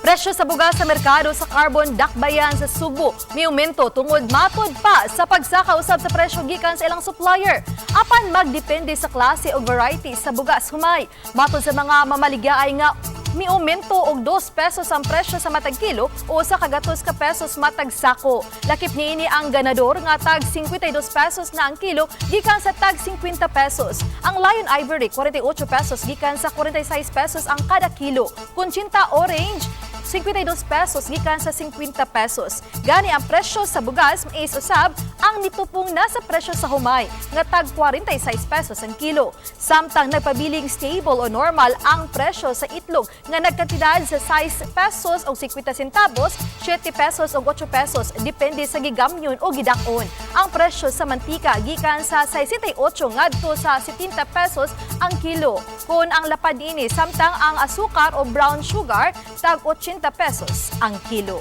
Presyo sa bugas sa merkado sa Carbon Dakbayan sa Sugbo miumento tungod matod pa sa pagsaka usab sa presyo gikan sa ilang supplier. Apan magdepende sa klase o variety sa bugas humay. Matod sa mga mamaligya ay nga miumento og 2 pesos ang presyo sa matag kilo o sa kagatos ka pesos matag sako. Lakip niini ang Ganador nga tag 52 pesos na ang kilo gikan sa tag 50 pesos. Ang Lion Ivory, 48 pesos gikan sa 46 pesos ang kada kilo. Conchita Orange, 52 pesos gikan sa 50 pesos. Gani ang presyo sa bugas mais usab ang nitupong nasa presyo sa humay nga tag 46 pesos ang kilo. Samtang nagpabiling stable o normal ang presyo sa itlog nga nagkantidad sa 6 pesos o 50 centavos, 7 pesos o 8 pesos, depende sa gigamyon o gidak-on. Ang presyo sa mantika gikan sa 68 ngadto sa 70 pesos ang kilo. Kung ang lapad ini, samtang ang asukar o brown sugar tag 80 pesos ang kilo.